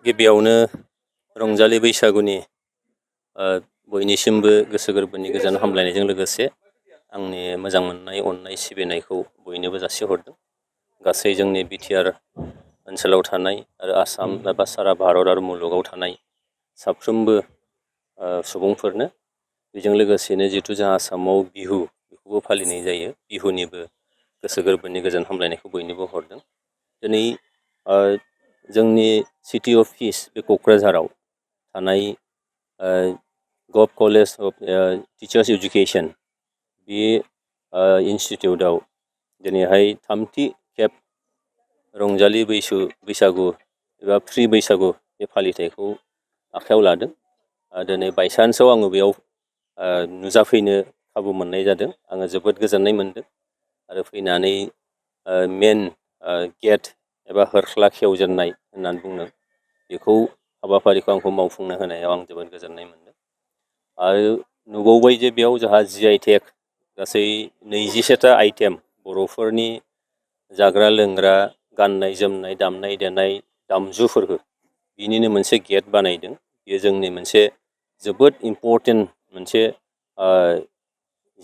गिबियावनो रंजालि बैसागुनि बयनिसिमबो गोसो गोरबोनि गोजोन हामलायनायजों लोगोसे आंनि मोजां मोननाय अननाय सिबिनायखौ बयनोबो जासिहरदों। गासै जोंनि बिटिआर ओनसोलाव थानाय आरो आसाम एबा सारा भारत आरो मुलुगाव थानाय साफ्रोमबो सुबुंफोरनो बेजों लोगोसेनो जिहेथु जोंहा आसामाव बिहु बेखौबो फालिनाय जायो। बिहुनिबो गोसो गोरबोनि गोजोन हामलायनायखौ बयनोबो हरदों। दिनै जोंनि सिटि अफिस बे क'क्राझाराव थानाय गभ कलेज अफ टिचार्स इडुकेसन बे इन्सटिटिउटआव दिनैहाय थामथि खेब रंजालि बैसागु एबा फ्रि बैसागु बे फालिथायखौ आखायाव लादों। दिनै बायसान्सआव आङो बेयाव नुजाफैनो खाबु मोननाय जादों। आङो जोबोद गोजोननाय मोनदों आरो फैनानै मेन गेट एबा हरख्ला खेवजेननाय होननानै बुंदों बेखौ हाबाफारिखौ आंखौ मावफुंनो होनायाव आं जोबोद गोजोननाय मोनदों। आरो नुबावबाय जे बेयाव जोंहा GI टेग गासै 27टा आइटेम बर'फोरनि जाग्रा लोंग्रा गाननाय जोमनाय दामनाय देनाय दामजुफोरखौ बिनिनो मोनसे गेट बानायदों। बेयो जोंनि मोनसे जोबोद इम्परटेन्ट मोनसे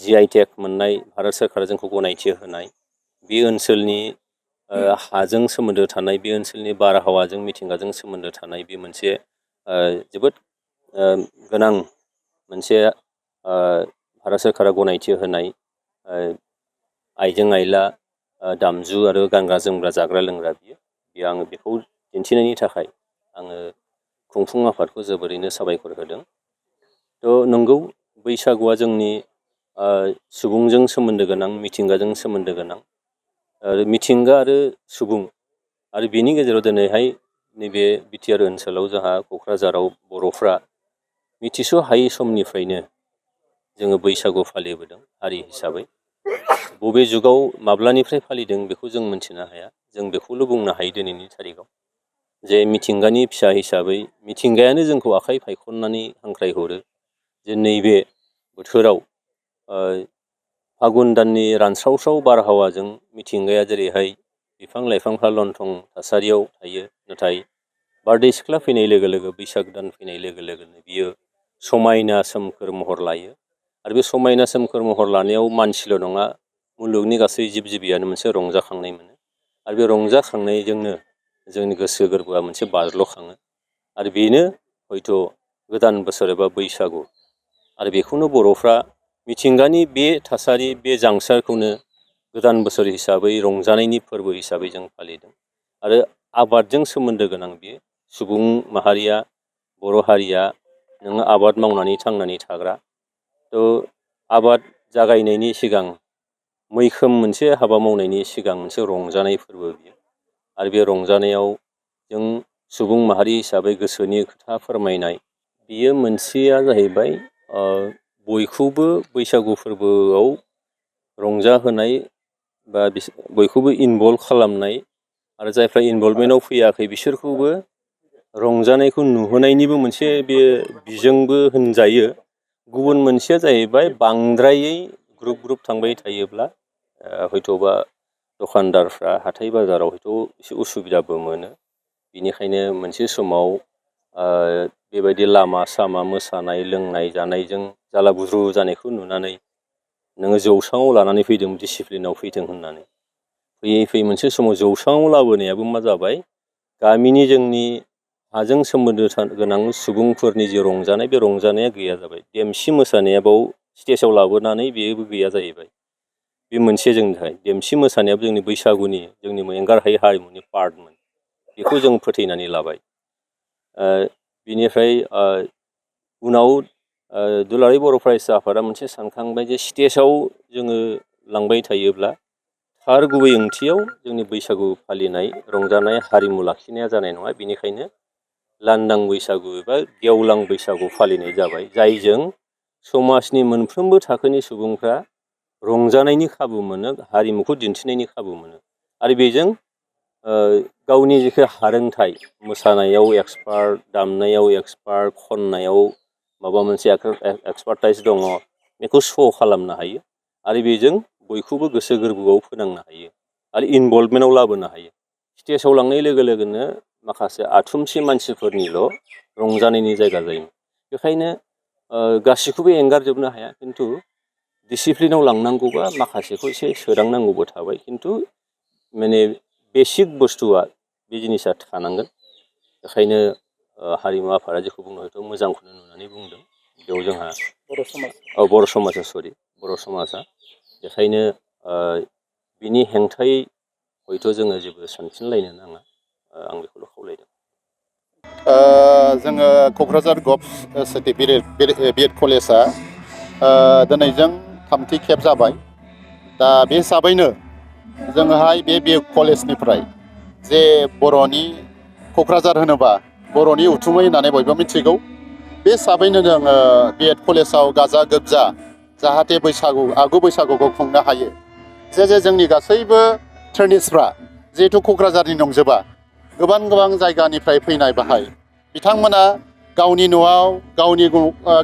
GI टेग मोननाय भारत सोरखारा जोंखौ गनायथि होनाय बे ओनसोलनि हाजों सोमोन्दो थानाय बे ओनसोलनि बारहावाजों मिथिंगाजों सोमोन्दो थानाय बे मोनसे जोबोद गोनां मोनसे भारत सोरखारा गनायथि होनाय आइजें आइला दामजु आरो गानग्रा जोमग्रा जाग्रा लोंग्रा बियो आङो बेखौ दिन्थिनायनि थाखाय आङो खुंफुं आफादखौ जोबोरैनो साबायखर होदों। थ' नंगौ बैसागुआ जोंनि सुबुंजों सोमोन्दो गोनां मिथिंगाजों सोमोन्दो गोनां आरो मिथिंगा आरो सुबुं आरो बेनि गेजेराव दिनैहाय नैबे बिटिआर ओनसोलाव जोंहा क'क्राझाराव बर'फ्रा मिथिस' हायै समनिफ्रायनो जोङो बैसागु फालिबोदों हारि हिसाबै। बबे जुगाव माब्लानिफ्राय फालिदों बेखौ जों मिथिनो हाया। जों बेखौल' बुंनो हायो दिनैनि थारिखआव जे मिथिंगानि फिसा हिसाबै मिथिंगायानो जोंखौ आखाइ फायखननानै हांख्रायहरो जे नैबे बोथोराव फागुन दाननि रानस्रावस्राव बारहावाजों मिथिंगाया जेरैहाय बिफां लाइफांफ्रा लन्थं थासारियाव थायो, नाथाय बारदै सिख्ला फैनाय लोगो लोगो बैसाग दान फैनाय लोगो लोगोनो बियो समायना सोमखोर महर लायो। आरो बे समायना सोमखोर महर लानायाव मानसिल' नङा मुलुगनि गासै जिब जिबियानो मोनसे रंजाखांनाय मोनो आरो बे रंजाखांनायजोंनो जोंनि गोसो गोरबोआ मोनसे बाज्ल'खाङो आरो बेनो हयथ' गोदान बोसोर एबा बैसागु आरो बेखौनो बर'फ्रा मिथिंगानि बे थासारि बे जांसारखौनो गोदान बोसोर हिसाबै रंजानायनि फोरबो हिसाबै जों फालिदों आरो आबादजों सोमोन्दो गोनां बेयो सुबुं माहारिया बर' हारिया नोङो आबाद मावनानै थांनानै थाग्रा थ' आबाद जागायनायनि सिगां मैखोम मोनसे हाबा मावनायनि सिगां मोनसे रंजानाय फोरबो बियो आरो बे रंजानायाव जों सुबुं माहारि हिसाबै गोसोनि खोथा फोरमायनाय बियो मोनसेया जाहैबाय बयखौबो बैसागु फोरबोआव रंजाहोनाय बा बयखौबो इनभल्भ खालामनाय आरो जायफ्रा इनभल्भमेन्टआव फैयाखै बिसोरखौबो रंजानायखौ नुहोनायनिबो मोनसे बे बिजोंबो होनजायो। गुबुन मोनसेया जाहैबाय बांद्रायै ग्रुप ग्रुप थांबाय थायोब्ला हयथ'बा दखानदारफ्रा हाथाय बाजाराव हयथ' एसे उसुबिदाबो मोनो। बेनिखायनो मोनसे समाव बेबायदि लामा सामा मोसानाय लोंनाय जानायजों जाला बुज्रु जानायखौ नुनानै नोङो जौस्राङाव लानानै फैदों डिसिप्लिनाव फैथों होननानै फैयै फैयै मोनसे समाव जौस्राङाव लाबोनायाबो मा जाबाय गामिनि जोंनि हाजों सोमोन्दो गोनां सुबुंफोरनि जे रंजानाय बे रंजानाया गैया जाबाय। देमसि मोसानाया बाव स्टेजाव लाबोनानै बेबो गैया जाहैबाय। बे मोनसे जोंनि थाखाय देमसि मोसानायाबो जोंनि बैसागुनि जोंनि एंगारहायै हारिमुनि पार्टमोन बेखौ जों फोथैनानै लाबाय। बिनिफ्राय उनाव दुलाराय बर' फरायसा आफादा मोनसे सानखांबाय जे स्टेजाव जोङो लांबाय थायोब्ला थार गुबै ओंथियाव जोंनि बैसागु फालिनाय रंजानाय हारिमु लाखिनाया जानाय नङा। बेनिखायनो लांदां बैसागु एबा गेवलां बैसागु फालिनाय जाबाय जायजों समाजनि मोनफ्रोमबो थाखोनि सुबुंफ्रा रंजानायनि खाबु मोनो हारिमुखौ दिन्थिनायनि खाबु मोनो आरो बेजों गावनि जिखि हारोंथाइ मोसानायाव एक्सपार्ट दामनायाव एक्सपार्ट खननायाव माबा मोनसे एक्सपार्टाइज दङ बेखौ श' खालामनो हायो आरो बेजों बयखौबो गोसो गोरबोआव फोनांनो हायो आरो इनभल्भमेन्टआव लाबोनो हायो। स्टेजाव लांनाय लोगो लोगोनो माखासे आथुमसे मानसिफोरनिल' रंजानायनि जायगा जायोमोन। बेखायनो गासैखौबो एंगारजोबनो हाया, खिन्थु डिसिप्लिनाव लांनांगौबा माखासेखौ एसे सोदांनांगौबो थाबाय, खिन्थु माने बेसिक बुस्थुआ बे जिनिसा थानांगोन। बेखायनो हारिमु आफादा जेखौ बुंनो हयथ' मोजांखौनो नुनानै बुंदों। बेयाव जोंहा बर' समाजा बर' समाजा बेखायनो बिनि हेंथायै हयथ' जोङो जेबो सानफिनलायनो नाङा, आं बेखौल' खावलायदों। जोङो क'क्राझार गभ्स सिटि बिएड कलेजआ दिनैजों थामथि खेब जाबाय। दा बे हिसाबैनो जोङोहाय बे बिएड कलेजनिफ्राय जे बर'नि क'क्राझार होनोबा बर'नि उथुमै होननानै बयबो मिथिगौ। बे हिसाबैनो जोङो बिएड कलेजाव गाजा गोमजा जाहाथे आगु बैसागुखौ खुंनो हायो। जे जोंनि गासैबो ट्रेनिस्टफ्रा जिहेथु क'क्राझारनि नंजोबा, गोबां जायगानिफ्राय फैनाय बाहाय बिथांमोना गावनि न'आव, गावनि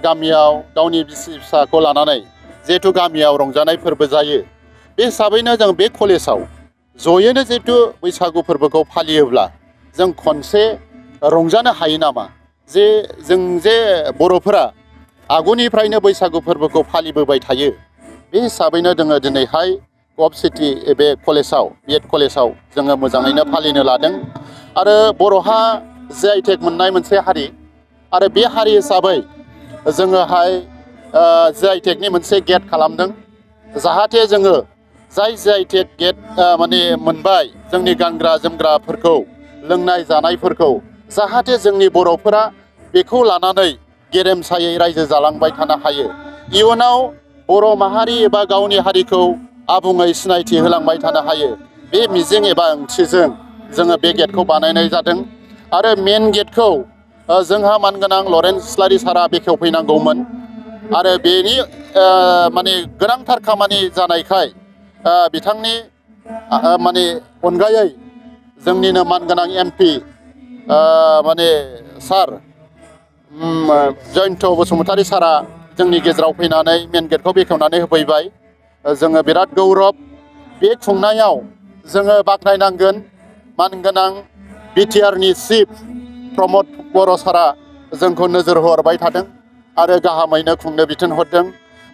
गामियाव, गावनि बिसि फिसाखौ लानानै जिहेथु गामियाव रंजानाय फोरबो जायो। बे हिसाबैनो जों बे कलेजाव जयैनो जिहेथु बैसागु फोरबोखौ फालियोब्ला जों खनसे रंजानो हायो नामा? जों बर'फोरा आगुनिफ्रायनो बैसागु फोरबोखौ फालिबोबाय थायो। बे हिसाबैनो जोङो दिनैहाय गभ सिटि बे कलेजाव, बिएड कलेजाव जोङो मोजाङैनो फालिनो लादों। आरो बर'हा GI मोननाय मोनसे हारि, आरो बे हारि हिसाबै जोङोहाय GI मोनसे गेट खालामदों। जाहाथे जोङो जाय GI गेट माने मोनबाय, जोंनि गानग्रा जोमग्राफोरखौ, लोंनाय जानायफोरखौ जाहाथे जोंनि बर'फोरा बेखौ लानानै गेरेमसायै रायजो जालांबाय थानो हायो। इयुनाव बर' माहारि एबा गावनि हारिखौ आबुङै सिनायथि होलांबाय थानो हायो। बे मिजिं एबा ओंथिजों जोङो बे गेटखौ बानायनाय जादों। आरो मेन गेटखौ जोंहा मानगोनां लरेन्स इस्लारि सारा बेखेवफैनांगौमोन। आरो बेनि माने गोनांथार खामानि जानायखाय बिथांनि माने अनगायै जोंनिनो मानगोनां MP माने सार जयन्त बसुमतारी सारा जोंनि गेजेराव फैनानै मेन गेटखौ बेखेवनानै होफैबाय। जोङो बिराद गौरब। बे खुंनायाव जोङो बाख्नायनांगोन मानगोनां BTRनि चिफ प्रमद बर' सारा जोंखौ नोजोर हरबाय थादों आरो गाहामैनो खुंनो बिथोन हरदों।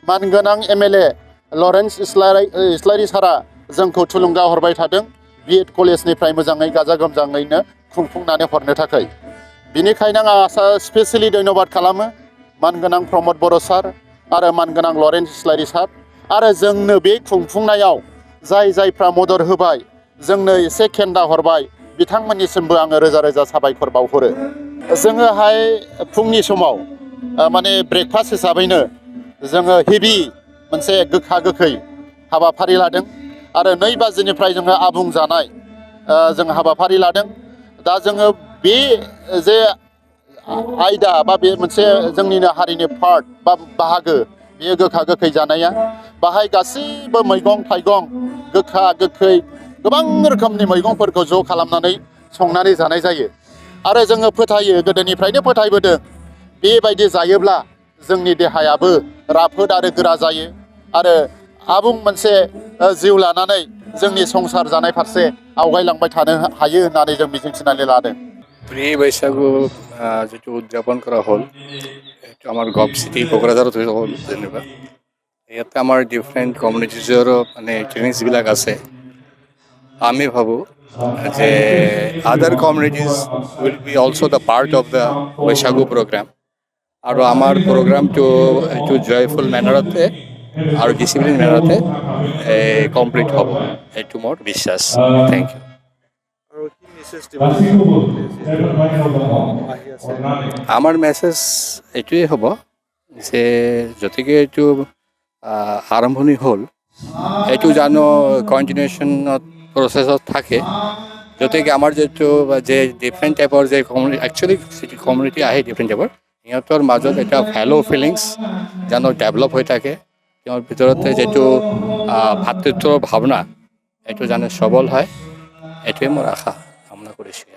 मानगोनां MLA लरेन्स इस्लारि सारा जोंखौ थुलुंगा हरबाय थादों बिएड कलेजनिफ्राय मोजाङै गाजा गोमजाङैनो खुंफुंनानै हरनो थाखाय। बिनिखायनो आं स्पेसियेलि धन्यबाद खालामो मानगोनां प्रमद बर' सार आरो मानगोनां लरेन्स इस्लारि सार। आरो जोंनो बे खुंफुंनायाव जायफ्रा मदद होबाय, जोंनो एसे खेन्दा हरबाय, बिथांमोननिसिमबो आङो रोजा साबायखर बावहरो। जोङोहाय फुंनि समाव माने ब्रेकफास्ट हिसाबैनो जोङो हेभि मोनसे गोखा गोखै हाबाफारि लादों। आरो 2 बाजिनिफ्राय जोङो आबुं जानाय जों हाबाफारि लादों। दा जोङो बे जे आयदा बा बे मोनसे जोंनिनो हारिनि पार्ट बा बाहागो, बेयो गोखा गोखै जानाया। बाहाय गासैबो मैगं थाइगं, गोखा गोखै गोबां रोखोमनि मैगंफोरखौ ज' खालामनानै संनानै जानाय जायो। आरो जोङो फोथायो, गोदोनिफ्रायनो फोथायबोदों, बेबायदि जायोब्ला जोंनि देहायाबो राफोद आरो गोरा जायो। आरो आबुं मोनसे जिउ लानानै जोंनि संसार जानाय फारसे आवगायलांबाय थानो हायो होननानै जों मिजिंथिनानै लादों। প্রি বৈশাগু যেটো উদযাপন কৰা হ'ল, এইটো আমাৰ গভ চিটি কোকৰাঝাৰত হ'ল যেনিবা। ইয়াতে আমাৰ ডিফাৰেণ্ট কমিউনিটিজৰো মানে ট্ৰেইনিংছবিলাক আছে। আমি ভাবোঁ যে other communities will be also' the part of the Baishagu programme. আৰু আমাৰ প্ৰগ্ৰামটো এইটো জয়ফুল মেনাৰতে আৰু ডিচিপ্লিন মেনাৰতে কমপ্লিট হ'ব, এইটো মোৰ বিশ্বাস। Thank you. আমাৰ মেছেজ এইটোৱেই হ'ব যে যতিকে এইটো আৰম্ভণি হ'ল, এইটো জানো কণ্টিনিউশ্যনত প্ৰচেছত থাকে। গতিকে আমাৰ যিটো যে ডিফাৰেণ্ট টাইপৰ যে একচুৱেলি কমিউনিটি আহে ডিফাৰেণ্ট টাইপৰ, সিহঁতৰ মাজত এটা ভেলু ফিলিংছ জানো ডেভেলপ হৈ থাকে। তেওঁৰ ভিতৰতে যিটো ভাতৃত্বৰ ভাৱনা, এইটো জানো সবল হয়। এইটোৱে মোৰ আশা কামনা কৰিছোঁ।